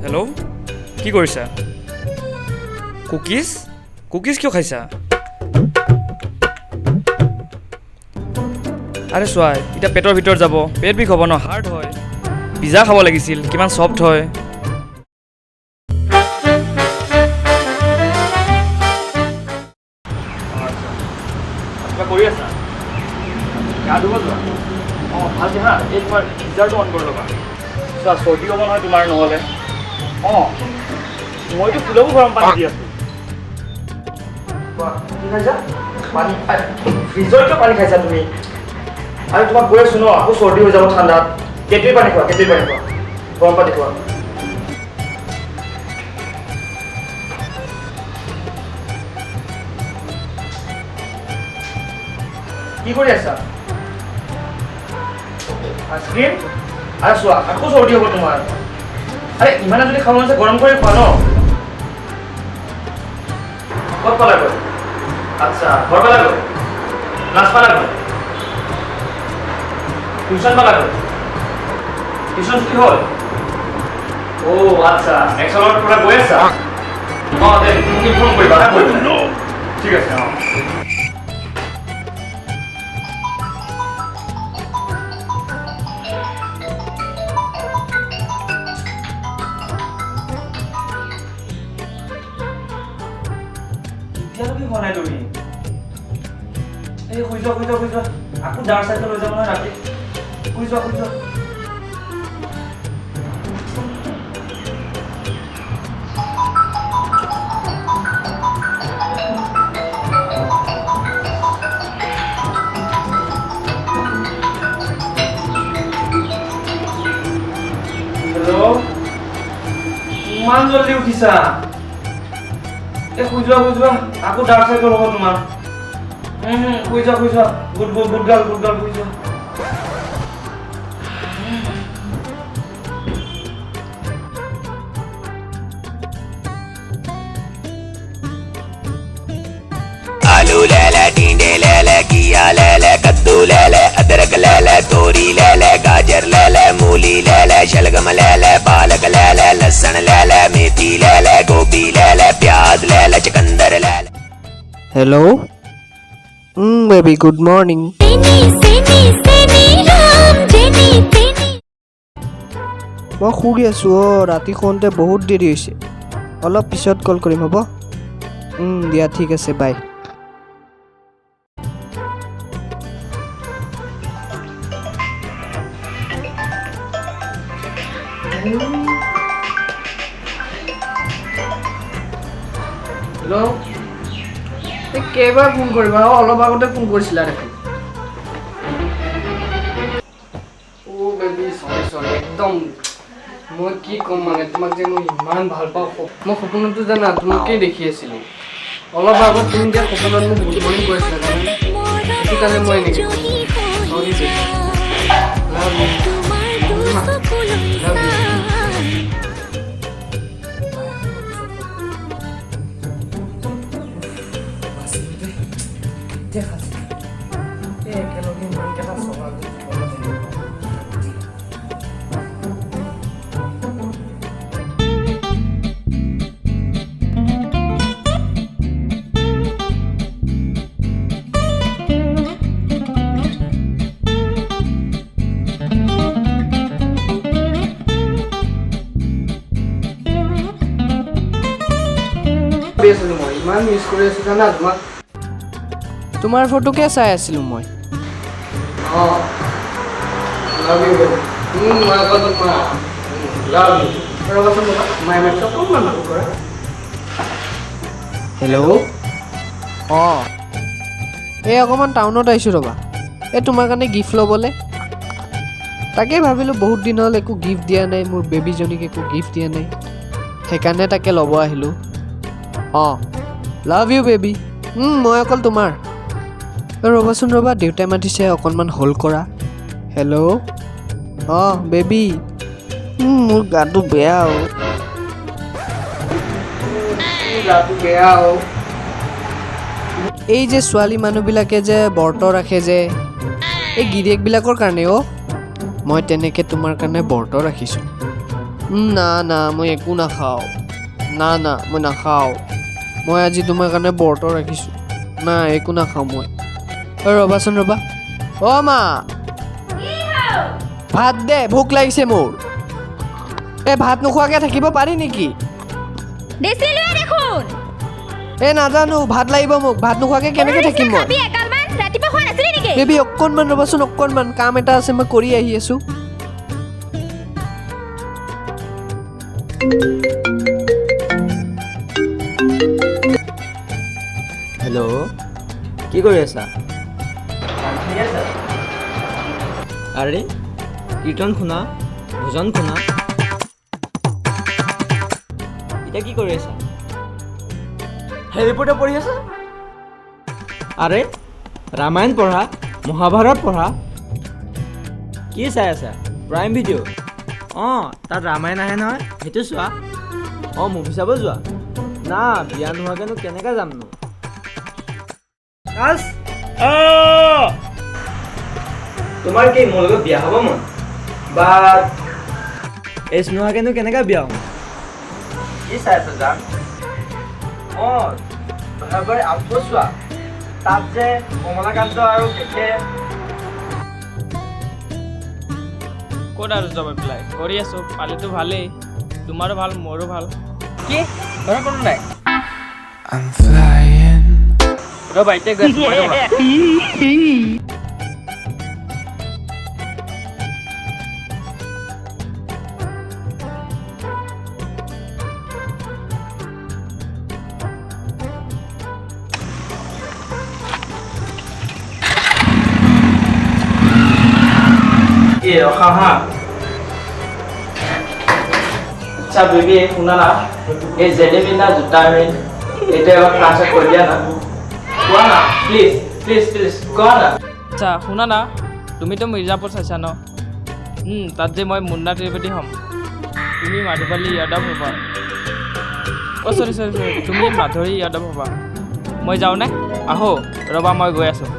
Hello', কি কৰিছা? Cookies? Cookies কিয় খাইছা? আৰে চোৱা, এতিয়া পেটৰ ভিতৰত যাব, পেট বিষ হ'ব ন, হাৰ্ড হয়। পিজ্জা খাব লাগিছিল, কিমান চফ্ট হয়। কিবা কৰি আছা? গা ধুব যোৱা? অঁ, ভালকৈ। হা, এই তোমাৰ গিজাৰটো অন কৰি ল'বা। চোৱা, চৰ্দি হ'ব নহয় তোমাৰ নহ'লে। অঁ, মইতো ফুলকো গৰম পানী দি আছোঁ। কি খাইছা? পানী? ফ্ৰিজৰ কিয় পানী খাইছা তুমি? আৰু তোমাক কৈ আছোঁ ন, আকৌ চৰ্দি হৈ যাব ঠাণ্ডাত। কেটলিৰ পানী খোৱা, কেটলিৰ পানী খোৱা, গৰম পানী খোৱা। কি কৰি আছা? আইচক্ৰীম? আৰে চোৱা, আকৌ চৰ্দি হ'ব তোমাৰ। আৰে ইমানে যদি খাব মন আছে, গৰম কৰি খোৱা ন। ক'ত পালাগৈ? আচ্ছা, ঘৰ পালাগৈ? ক্লাছ পালাগৈ? টিউশ্যন পালাগৈ? টিউশ্যন ছুটি হ'ল? অ' আচ্ছা, মেক্সৰ লগত পুৰা গৈ আছা? অঁ, দে মোক ইনফৰ্ম কৰিবা হা গৈ পেলাই। ঠিক আছে। অঁ, এতিয়ালৈকে হোৱা নাই তুমি? এই শুই যোৱা, শুই যোৱা, শুই যোৱা। আকৌ ডাৰ্ক চাইকেল হৈ যাব নহয় ৰাতি। শুই যোৱা, শুই যোৱা। হেল্ল', ইমান জল্দি উঠিছা? এই শুই যোৱা, শুই যোৱা, আকৌ ডাৰ্ক চাইকেল হ'ব তোমাৰ। শুই যোৱা, শুই যোৱা। Good, good, good girl, good girl, শুই যোৱা। आलू ले ले, टींडे ले ले, घिया ले ले, कद्दू ले ले, अदरक ले ले, तोरी ले ले, गाजर ले ले, मूली ले ले, शलगम ले ले, पालक ले ले, लहसुन ले ले, मेथी ले ले, गोभी ले ले, प्याज ले ले, चुकंदर ले ले। Hello', baby, good morning. তেনি সেনি সেনি ৰাম জেনি তেনি। মই শুই আছোঁ অ'। ৰাতি শুওঁতে বহুত দেৰি হৈছে। অলপ পিছত কল কৰিম, হ'ব? দিয়া, ঠিক আছে, বাই। হেল্ল', এই কেইবাৰ ফোন কৰিবা অ'? অলপ আগতে ফোন কৰিছিলা দেখোন। অ' বেবী, চৰি চৰি, একদম। মই কি ক'ম, মানে তোমাক যে মই ইমান ভাল পাওঁ। মই সপোনতো জানা তোমাকেই দেখি আছিলোঁ। অলপ আগত তুমি যে সপোনত মোক গুড মৰ্ণিং কৰিছিলা, জানানে? সেইটো কাৰণে মই এনেকৈ। চৰি বেবী, লাভ you. তোমাৰ দুচকুলৈ লাভ you. চাই। এতিয়া খাইছোঁ। এই একেলগে ইমানকেইটা চলা। ভাবি আছিলোঁ মই, ইমান মিছ কৰি আছোঁ জানা তোমাক। তোমাৰ ফটোকে চাই আছিলোঁ মই। অঁ, লাভ you. মই অকল তোমাৰ। লাভ you. ৰ'বাচোন, ৰ'বা, মায়ে মাতিছে, অকণমান ভাবো কৰা। হেল্ল', অঁ, এই অকণমান টাউনত আহিছোঁ ৰ'বা। এই তোমাৰ কাৰণে গিফ্ট ল'বলৈ। তাকেই ভাবিলোঁ, বহুত দিন হ'ল একো গিফ্ট দিয়া নাই, মোৰ বেবীজনীক একো গিফ্ট দিয়া নাই, সেইকাৰণে তাকে ল'ব আহিলোঁ। অঁ, লাভ you baby. মই অকল তোমাৰ। ৰ'বাচোন, ৰ'বা, দেউতাই মাতিছে, অকণমান হোল্ড কৰা। হেল্ল', অঁ বেবী, মোৰ গাটো বেয়া অ'। মোৰ গাটো বেয়া অ'। এই যে ছোৱালী মানুহবিলাকে যে ব্ৰত ৰাখে যে, এই গিৰিয়েকবিলাকৰ কাৰণে অ'। মই তেনেকৈ তোমাৰ কাৰণে ব্ৰত ৰাখিছোঁ। না না, মই একো নাখাওঁ। না না, মই নাখাওঁ। মই আজি তোমাৰ কাৰণে ব্ৰত ৰাখিছোঁ। না, একো নাখাওঁ মই। অ' ৰ'বাচোন, ৰ'বা। অ' মা, ভাত দে, ভোক লাগিছে মোৰ। এই ভাত নোখোৱাকৈ থাকিব পাৰি নেকি? দিছিলোৱে দেখোন। এই নাজানো, ভাত লাগিব মোক। ভাত নোখোৱাকৈ কেনেকৈ থাকিম মই? খাবি এগালমান, ৰাতিপুৱা খোৱা নাছিলি নেকি? বেবী, অকণমান ৰ'বাচোন, অকণমান কাম এটা আছে, মই কৰি আহি আছোঁ। হেল্ল', কি কৰি আছা? আৰে কীৰ্তন শুনা, ভজন শুনা, এতিয়া কি কৰি আছা? হেৰি পটাৰ পঢ়ি আছা? আৰে ৰামায়ণ পঢ়া, মহাভাৰত পঢ়া। কি চাই আছা? Prime video'? অঁ, তাত ৰামায়ণ আহে নহয়, সেইটো চোৱা। অঁ, মুভি চাব যোৱা? না, বিয়া নোহোৱাকৈনো কেনেকৈ যামনো? তোমাৰ কি মোৰ লগত বিয়া হ'ব মন? বাট এজ নোহোৱাকৈনো কেনেকৈ বিয়া হ'ম? কি চাই আছা জান? অঁ, বাৰে আউটপোষ্ট চোৱা, তাত যে কমলাকান্ত আৰু কেকে। ক'ত আৰু জব এপ্লাই কৰি আছোঁ, পালেতো ভালেই, তোমাৰো ভাল মোৰো ভাল। কি ঘৰত কোনো নাই? ৰ'বা, এতিয়া গৈ আছোঁ মই, ৰ'বা। এই ৰখা হা। আচ্ছা বেবী, শুনা না, এই জেলেবি না জোতা মেইন, এইটো এবাৰ ক্লাছত কৈ দিয়া না। কোৱা না, প্লিজ প্লিজ প্লিজ, কোৱা না। আচ্ছা শুনা না, তুমিতো মিৰ্জাপুৰ চাইছা ন? তাত যে মই মুন্না ত্ৰিবেদী হ'ম, তুমি মাধুপালী যাদৱ হ'বা। অ' চৰি চৰি চৰি, তুমি মাধুৰী যাদৱ হ'বা। মই যাওঁনে? আহো ৰ'বা, মই গৈ আছোঁ।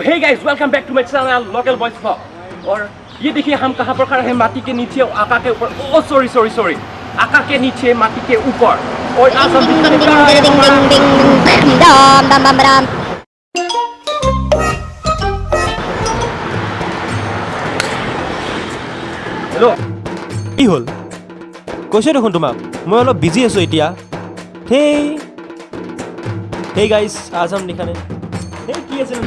Hey guys, welcome back to my channel Local Boys Vlog। और ये देखिए हम कहाँ पर खड़े हैं, माटी के नीचे और आका के ऊपर। ओ सॉरी सॉरी सॉरी, आका के नीचे माटी के ऊपर। और आज हम दिखाने जा रहे हैं हमारा হেল্ল', কি হ'ল? কৈছোঁ দেখোন তোমাক, মই অলপ বিজি আছোঁ এতিয়া। হেই হেই গাইজ, আজ হাম দিখানে এই কি আছিল?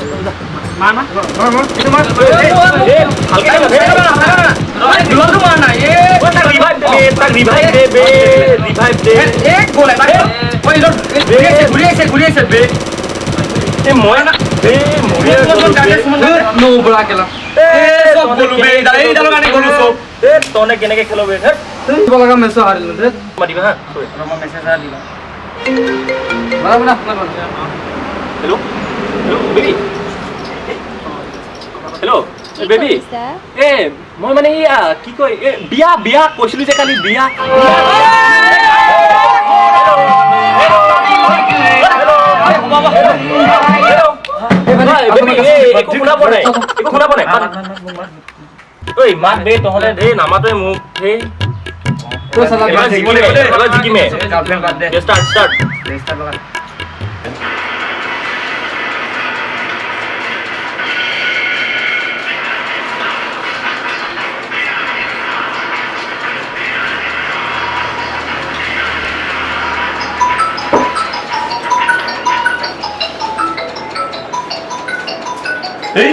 তনে কেনেকে খেলো বে? মাতিবা হা। Hello' hello' baby, hello' baby, এ মই মানে এইয়া কি কয়, এ বিয়া বিয়া কৈছিলো যে কালি বিয়া। একো শুনা পোৱা নাই, একো শুনা পোৱা নাই। ঐ মাত বে, তহঁতে দেই নামাতোৱে মোক। সেই জিকিমে। Start start. এই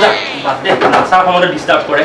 যা, বাদ দে, নাচাৰ সময়তে ডিষ্টাৰ্ব কৰে।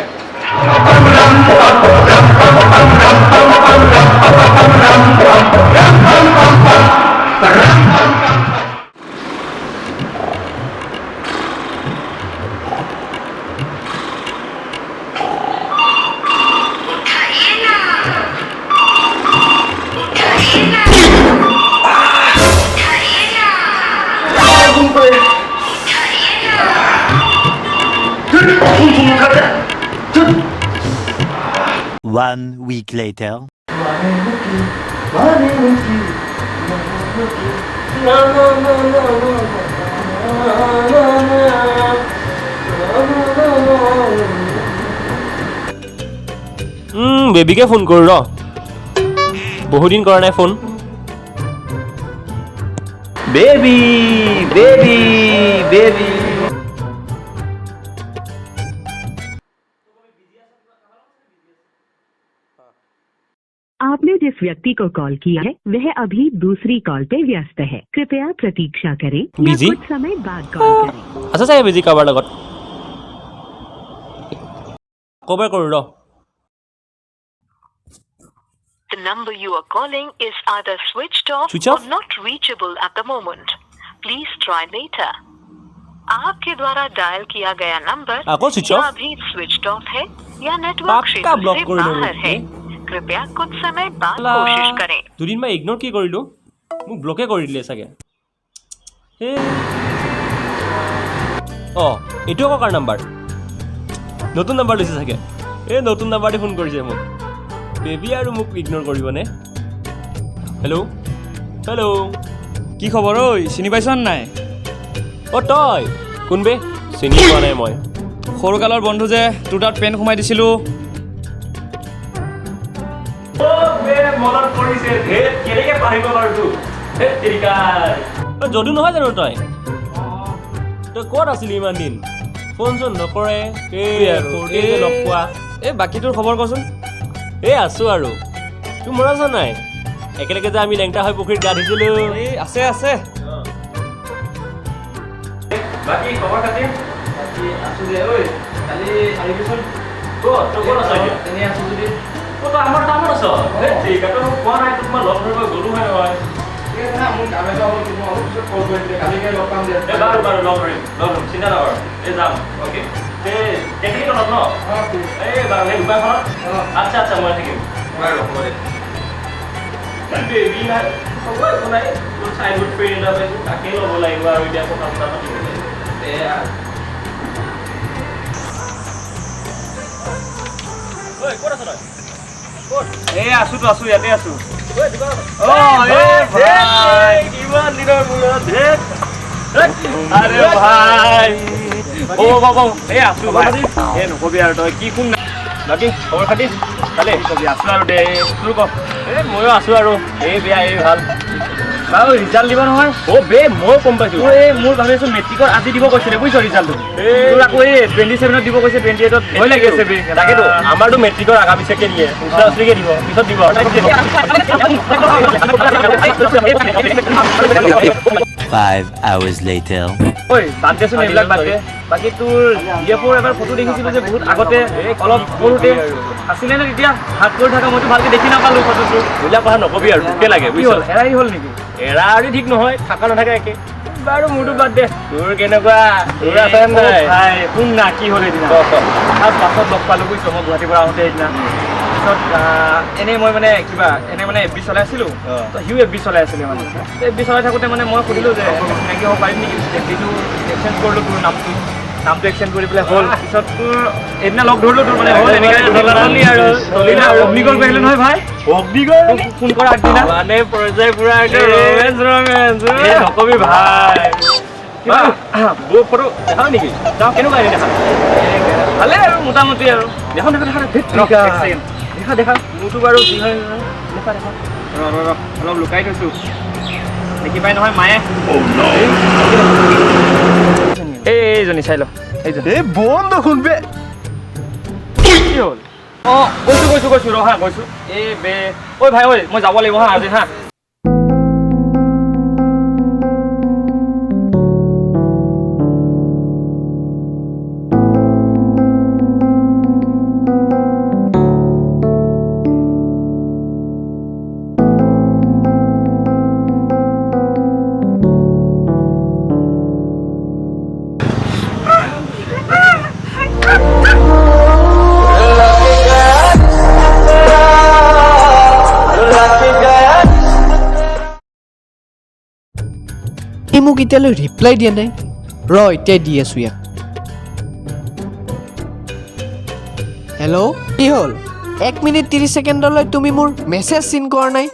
One week later. না না না না না না। বেবীকে ফোন কৰোঁ ৰ, বহুদিন কৰা নাই ফোন। Baby baby baby. आपने जिस व्यक्ति को कॉल किया है वह अभी दूसरी कॉल पे व्यस्त है, कृपया प्रतीक्षा करें या बिजी? कुछ समय बाद कॉल करें। আছে চাগে বিজি কাৰোবাৰ লগত। ক'বাৰ কৰোঁ ৰ। The number you are calling is either switched off Switch off? or not reachable at the moment. Please try later. आपके द्वारा डायल किया गया नंबर আকৌ switch या off? अभी स्विच ऑफ है या नेटवर्क पक्का क्षेत्र block से कर लो बाहर है। कृपया कुछ समय बाद कोशिश करें। দুদিন মই ইগন'ৰ কি কৰিলোঁ, মোক ব্লকে কৰি দিলে চাগে। সেই অঁ, এইটো আকৌ কাৰ নাম্বাৰ? নতুন নাম্বাৰ লৈছে চাগে। এই নতুন নাম্বাৰ দি ফোন কৰিছে মোক। বেবী আৰু মোক ইগন'ৰ কৰিবনে? Hello hello. কি খবৰ ঐ, চিনি পাইছ নাই? অ' তই কোন বে? চিনি পোৱা নাই মই। সৰুকালৰ বন্ধু যে, তোৰ তাত পেন সোমাই দিছিলোঁ। মনত পৰিছে, ধেত কেনেকৈ পাহৰিব পাৰোঁ তোক। ধেত তেৰিকাৰ। অ' যদু নহয় জানো তই? তই ক'ত আছিলি ইমান দিন? ফোন চোন নকৰে। এই আৰু, সৰুতে যে লগ পোৱা। এই বাকী তোৰ খবৰ কচোন। এই আছোঁ আৰু। তোৰ মনত আছে নাই একেলগে যে আমি লেংটা হৈ পুখুৰীত গা ধুইছিলোঁ? এই আছে আছে। বাকী খবৰ খাতি? বাকী আছোঁ দে ঐ, কালি আহিবিচোন। ক'ত তই, ক'ত আছ এতিয়া? এনেই আছোঁ যদি। অ' তই আমাৰ টাউনত আছ? ধেত তেৰিকা, তই মোক কোৱা নাই, তোক মই লগ ধৰিব গ'লো হয় নহয়। ঠিক আছে, মোৰ কাম এটা হ'ল, তোক মই অলপ পিছত কল কৰিম দে, কালিকে লগ পাম দে। এই বাৰু বাৰু, লগ ধৰিম লগ ধৰিম, চিন্তা নকৰ। এই যাম, অ'কে। এই টেকেলি তলত ন? অঁ, ঠিক। এই বাৰু সেই দোকানখনত? অঁ। আচ্ছা আচ্ছা, মই থাকিম বাৰু, হ'ব দে। বেবী নাই, হ'ব একো নাই, তোৰ চাইল্ডহুড ফ্ৰেণ্ড এটা পাইছোঁ, তাকেই ল'ব লাগিব আৰু এতিয়া কথা চথা পাতিবলৈ। এয়া ঐ, ক'ত আছ তই? ক'ত? এই আছোঁতো, আছোঁ, ইয়াতে আছোঁ। ঐ দোকানত? অঁ, এই ভাই। কিমান দিনৰ মূৰত, ধেত। আৰে ভাই, বৌ বৌ বৌ, এই আছোঁ ভাই। এই নকবি আৰু, তই কি কোন? বাকী খবৰ খাতি ভালেই? কবি, আছোঁ আৰু দে, তোৰ ক। এই ময়ো আছোঁ আৰু, এই বেয়া এই ভাল। বাৰু ৰিজাল্ট দিব নহয়। অ' বে, ময়ো গম পাইছোঁ। তোৰ এই মোৰ ভাবি আছোঁ মেট্ৰিকৰ আজি দিব কৈছিলে বুজিছ ৰিজাল্টটো, তোৰ আকৌ এই 27ত দিব কৈছে, 28ত। ভয় লাগি আছে বে। তাকেতো, আমাৰতো মেট্ৰিকৰ আগা পিছাকে দিয়ে, ওচৰা ওচৰিকে দিব, পিছত দিব। 5 hours later. ঐ বাদ দেচোন এইবিলাক বাদ দে। বাকী তোৰ জিএফৰ এবাৰ ফটো দেখিছিলোঁ যে বহুত আগতে, অলপ সৰুতে আছিলে নে তেতিয়া হাত কৰি থকা, মইতো ভালকে দেখি নাপালোঁ ফটোটো। এইবিলাক কথা নকবি আৰু, দুখে লাগে। কি বুজিছ হ'ল, এৰাই হ'ল নেকি? এৰা আৰু ঠিক নহয়, থাকা নাথাকা একে। বাৰু মোৰতো বাদ দে, তোৰ কেনেকুৱা? তোৰ আছে নাই? ভাই শুন না, কি হ'ল সেইদিনা ক, ক। ফাৰ্ষ্ট বাছত লগ পালোঁ বুজিছ, মই গুৱাহাটীৰ পৰা আহোঁতে সেইদিনা। পিছত এনেই মই মানে কিবা এনেই মানে এফ বি চলাই আছিলোঁ, তো সিও এফ বি চলাই আছিলে মানে। এফ বি চলাই থাকোঁতে মানে মই সুধিলোঁ যে এনেকৈ চিনাকি হ'ব পাৰিম নেকি, এফ বিটো এক্সচেঞ্জ কৰিলোঁ, তোৰ নামটো এক্সচেঞ্জ কৰি পেলাই হ'ল। পিছত তোৰ এদিনা লগ ধৰিলোঁ তোৰ মানে হ'ল এনেকৈ আৰু চলিলে আৰু অগ্নিগড় গৈ আহিলোঁ নহয় ভাই। অগ্নিগড়? তোক ফোন কৰা আগদিনা মানে পৰ্যায় পুৰা একদম এই, ৰোমেঞ্চ ৰোমেঞ্চ। এই নকবি ভাই। বৌ ফটো দেখাও নেকি? যাওঁ। কেনেকুৱা এনে দেখা? ভালে আৰু মোটামুটি আৰু। দেখা দেখা দেখা। ৰ, এক ছেকেণ্ড, দেখা দেখা। মোৰতো বাৰু কি হয়, দেখা দেখা, ৰ ৰ ৰ, অলপ লুকাই থৈছোঁ, দেখি পাই নহয় মায়ে। এই এইজনী চাই ল, এইজনী। এই বন দেখোন বে। কি হ'ল? অঁ গৈছোঁ গৈছোঁ গৈছোঁ, ৰ হা গৈছোঁ। এই বে ঐ ভাই ঐ, মই যাব লাগিব হা আজি হা। ই মোক এতিয়ালৈ ৰিপ্লাই দিয়া নাই, ৰ এতিয়াই দি আছোঁ ইয়াক। হেল্ল', কি হ'ল? 1 মিনিট 30 ছেকেণ্ডলৈ তুমি মোৰ মেছেজ চিন কৰা নাই?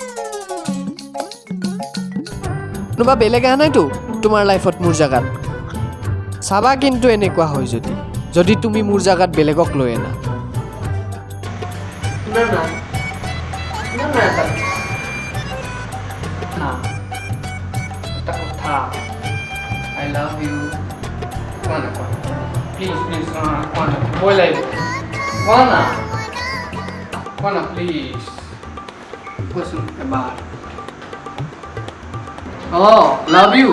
কোনোবা বেলেগ অহা নাইতো তোমাৰ লাইফত মোৰ জেগাত? চাবা কিন্তু এনেকুৱা হয় যদি, যদি তুমি মোৰ জেগাত বেলেগক লৈ আনা। শুনা না, শুনা না, এটা না, এটা কথা, I love you. কোৱা না, কোৱা, প্লিজ প্লিজ, কোৱা না, ভয় লাগিব, কোৱা না, কোৱা না, প্লিজ কোৱাচোন এবাৰ। অঁ, লাভ you.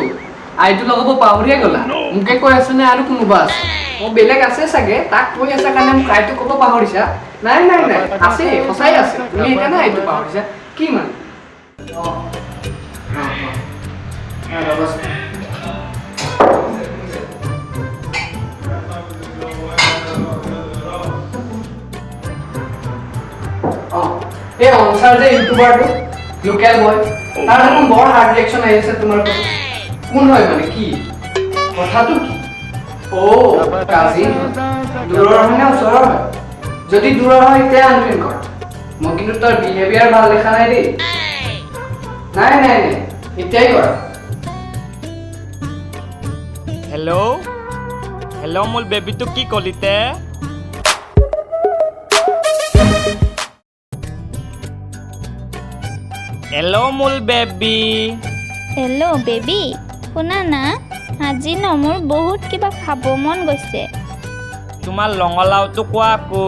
আইটো লগাব পাহৰিয়ে গ'লা? মোকে কৈ আছে নে আৰু কোনোবা আছে? অঁ, বেলেগ আছে চাগে, তাক কৈ আছা কাৰণে মোক আইটো ক'ব পাহৰিছা। নাই নাই নাই, আছে, সঁচাই আছে, তুমি সেইকাৰণে আইটো পাহৰিছা। কি মানে? অঁ অঁ অঁ, ৰ'বাচোন। অঁ, এই অনচাৰ যে ইউটিউবাৰটো, লোকেল বয়, তাৰ দেখোন বৰ হাৰ্ড ৰিয়েকশ্যন আহি আছে তোমাৰ প্ৰতি। কোন হয় মানে, কি কথাটো কি? অ' কাজিন, দূৰৰ হয় নে ওচৰৰ হয়? যদি দূৰৰ হয় এতিয়া আনফ্ৰেণ্ড কৰ। মই কিন্তু তাৰ বিহেভিয়াৰ ভাল দেখা নাই দেই। নাই নাই নাই, এতিয়াই কৰা। হেল্ল' হেল্ল', মোৰ বেবীটো কি কলিতে? হেল্ল' মোৰ বেবী। হেল্ল' বেবী, শুনা না, আজি ন মোৰ বহুত কিবা খাব মন গৈছে। তোমাৰ ৰঙালাওটো কোৱা আকৌ।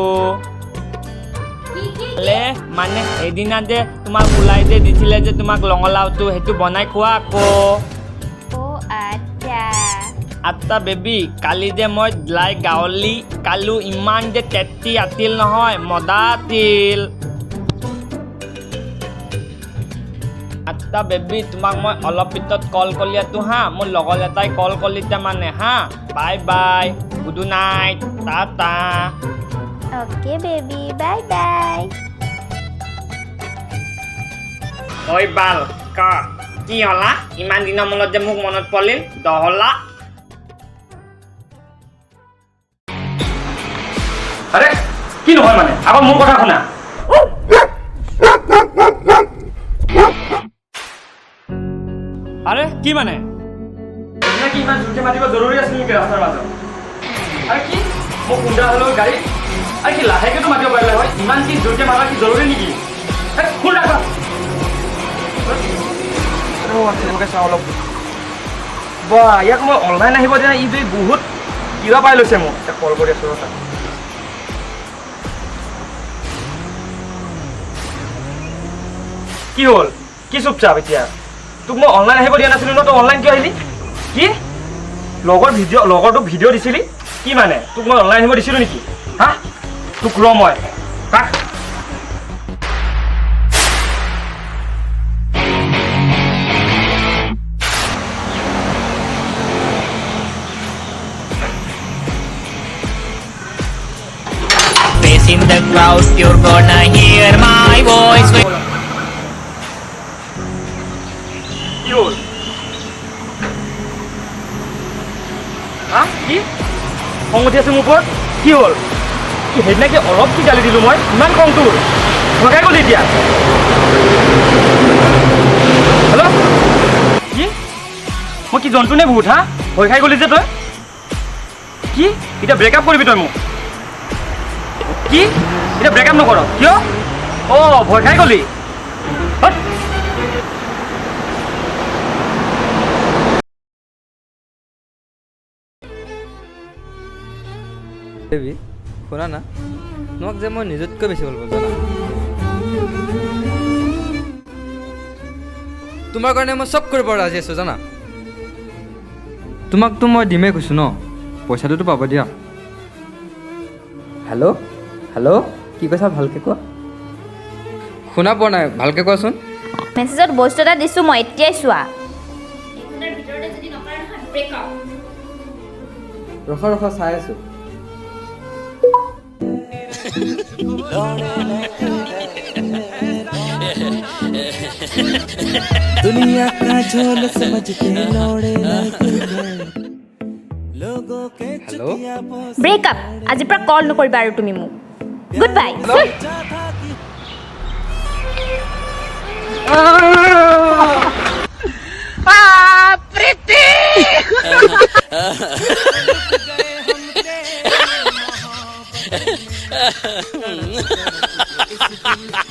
লে মানে সেইদিনা যে তোমাক ওলাই যে দিছিলে যে তোমাক ৰঙালাওটো, সেইটো বনাই খোৱা আকৌ। অ' আচ্ছা। আচ্ছা বেবী, কালি যে মই লাই গাৱলি কালো, ইমান যে টেষ্টি আছিল নহয়, মজা আছিল। আচ্ছা বেবী, তোমাক মই অলপ পিছত কল কলিয়াতো হা, মোৰ লগৰ এটাই কল কলিতে মানে হা। Bye bye, good night, tata. Okay baby, bye bye. ঐ বাল ক, কি হলা ইমান দিনৰ মূৰত যে মোক মনত পৰিল দহলা? আৰে কি নহয় মানে, আকৌ মোৰ কথা শুনা। আৰে কি মানে, কি ইমান জোৰকে মাতিব জৰুৰী আছিল নেকি ৰাস্তাৰ মাজত? আৰে কি মোক খুন্দা হ'লেও গাড়ী, আৰে কি লাহেকেতো মাতিব পাৰিলে হয়, ইমান কি জোৰকে মাৰা কি জৰুৰী নেকি? খুল ৰাখা চাওঁ অলপ। বা ইয়াক মই অনলাইন আহিব দিয়া, ই যদি বহুত কিবা পাই লৈছে মোক। এতিয়া কল কৰি আছোঁ ৰখা। কি হ'ল, কি চুপচাপ এতিয়া? তোক মই অনলাইন আহিব দিয়া নাছিলোঁ ন, তই অনলাইন কিয় আহিলি? কি লগৰ ভিডিঅ', লগৰটোক ভিডিঅ' দিছিলি কি মানে? তোক মই অনলাইন আহিব দিছিলোঁ নেকি? হা, তোক ৰ মই কাক। In the crowd, you're gonna hear my voice. কি হ'ল? হা, কি খং উঠি আছে মোৰ ওপৰত? কি হ'ল? কি সেইদিনা কি অলপ কি গালি দিলোঁ মই? ইমান খং তোৰ, ভয় খাই গ'লি এতিয়া? হেল্ল', কি মই কি জন্তু নে ভূত? হা, ভয় খাই গ'লি যে তই? কি এতিয়া ব্ৰেকআপ কৰিবি তই মোক? কি এতিয়া ব্ৰেকআপ নকৰ কিয়? অ' ভয় খাই গ'লি? বেবী শুনা না, তোমাক যে মই নিজতকৈ বেছি ভাল পাওঁ জানা। তোমাৰ কাৰণে মই চব কৰিব ৰাজি আছোঁ জানা। তোমাকতো মই দিমেই কৈছোঁ ন, পইচাটোতো পাব দিয়া। হেল্ল' হেল্ল', কি কৈছা ভালকৈ কোৱা, শুনা পোৱা নাই, ভালকৈ কোৱাচোন। মেছেজত বস্তু এটা দিছোঁ মই, এতিয়াই চোৱা। ৰখা ৰখা, চাই আছোঁ। दुनिया का झोल समझ के लौड़े लग गए लोगों के। হেল্ল', ব্ৰেকআপ, আজিৰ পৰা কল নকৰিবা আৰু তুমি মোক। Good bye. Preeti.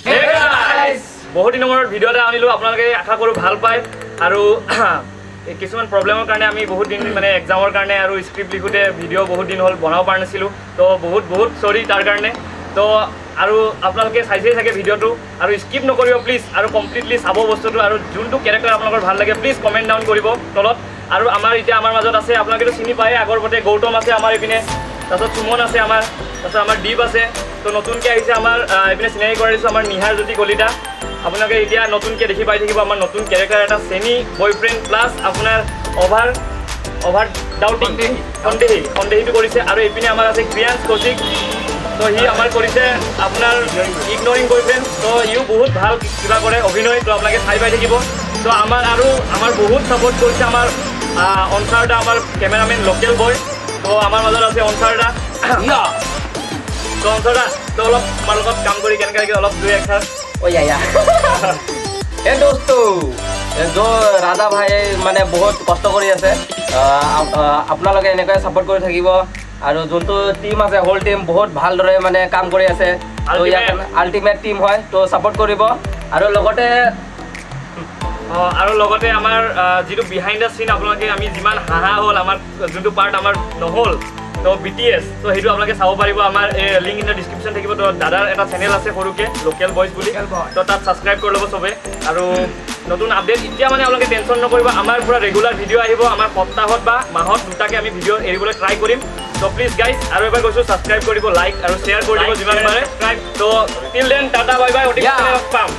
Hey guys! বহুত দিনৰ মূৰত ভিডিঅ' এটা আনিলোঁ, আপোনালোকে আশা কৰোঁ ভাল পায়। আৰু এই কিছুমান প্ৰব্লেমৰ কাৰণে আমি বহুত দিন মানে এক্সামৰ কাৰণে আৰু স্ক্ৰিপ্ট লিখোঁতে ভিডিঅ' বহুত দিন হ'ল বনাব পৰা নাছিলোঁ। তো বহুত বহুত চৰি তাৰ কাৰণে। তো আৰু আপোনালোকে চাইছেই চাগে ভিডিঅ'টো, আৰু স্কিপ নকৰিব প্লিজ, আৰু কমপ্লিটলি চাব বস্তুটো। আৰু যোনটো কেৰেক্টাৰ আপোনালোকৰ ভাল লাগে, প্লিজ কমেণ্ট ডাউন কৰিব তলত। আৰু আমাৰ এতিয়া আমাৰ মাজত আছে, আপোনালোকেতো চিনি পায়ে আগৰ পতে, গৌতম আছে আমাৰ এইপিনে, তাৰপিছত সুমন আছে আমাৰ, তাৰপিছত আমাৰ দীপ আছে। তো নতুনকৈ আহিছে আমাৰ এইপিনে চিনাকি কৰাই দিছোঁ, আমাৰ নিহাৰ জ্যোতি কলিতা। আপোনালোকে এতিয়া নতুনকৈ দেখি পাই থাকিব আমাৰ নতুন কেৰেক্টাৰ এটা, চেনি বয়ফ্ৰেণ্ড প্লাছ আপোনাৰ অভাৰ অভাৰ ডাউটিং, সন্দেহী, সন্দেহীটো কৰিছে। আৰু এইপিনে আমাৰ আছে ক্ৰিয়াঞ্চ কৌশিক। তো সি আমাৰ কৰিছে আপোনাৰ ইগনৰিং বয়ফ্ৰেণ্ড। তো ইও বহুত ভাল কিবা কৰে অভিনয়, তো আপোনালোকে চাই পাই থাকিব। তো আমাৰ আৰু আমাৰ বহুত ছাপৰ্ট কৰিছে আমাৰ অনচাৰ দা, আমাৰ কেমেৰামেন লোকেল বয়। তো আমাৰ মাজত আছে অনচাৰ দা। তো অনচাৰ দা, তো অলপ আমাৰ লগত কাম কৰি কেনেকৈ লাগে, অলপ দুই এষাৰ। ओ या या, ए দোস্ত, जो ৰাজা ভাই মানে বহুত কষ্ট কৰি আছে, আপোনালোকে এনেকুৱাই ছাপৰ্ট কৰি থাকিব। আৰু যোনটো টীম আছে, হোল টীম বহুত ভালদৰে মানে কাম কৰি আছে। তো ইয়াৰ আল্টিমেট টীম হয়, তো ছাপৰ্ট কৰিব। আৰু লগতে অঁ, আৰু লগতে আমাৰ যিটো বিহাইণ্ড the চিন, আপোনালোকে আমি যিমান হাঁহা হ'ল, আমাৰ যোনটো পাৰ্ট আমাৰ নহ'ল, তো বিটিএছ, তো সেইটো আপোনালোকে চাব পাৰিব। আমাৰ এই লিংক ইন the description থাকিব। তো দাদাৰ এটা চেনেল আছে সৰুকৈ, লোকেল বইজ বুলি, তো তাত ছাবস্ক্ৰাইব কৰি ল'ব চবে। আৰু নতুন আপডেট এতিয়া মানে আপোনালোকে টেনশ্যন নকৰিব, আমাৰ পূৰা ৰেগুলাৰ ভিডিঅ' আহিব। আমাৰ সপ্তাহত বা মাহত দুটাকৈ আমি ভিডিঅ' এৰিবলৈ ট্ৰাই কৰিম। তো প্লিজ গাইজ, আৰু এবাৰ কৈছোঁ, ছাবস্ক্ৰাইব কৰিব, লাইক আৰু শ্বেয়াৰ কৰি দিব যিমান পাৰে। তো till then, tata, bye bye, অতি সোনকালে লগ পাম।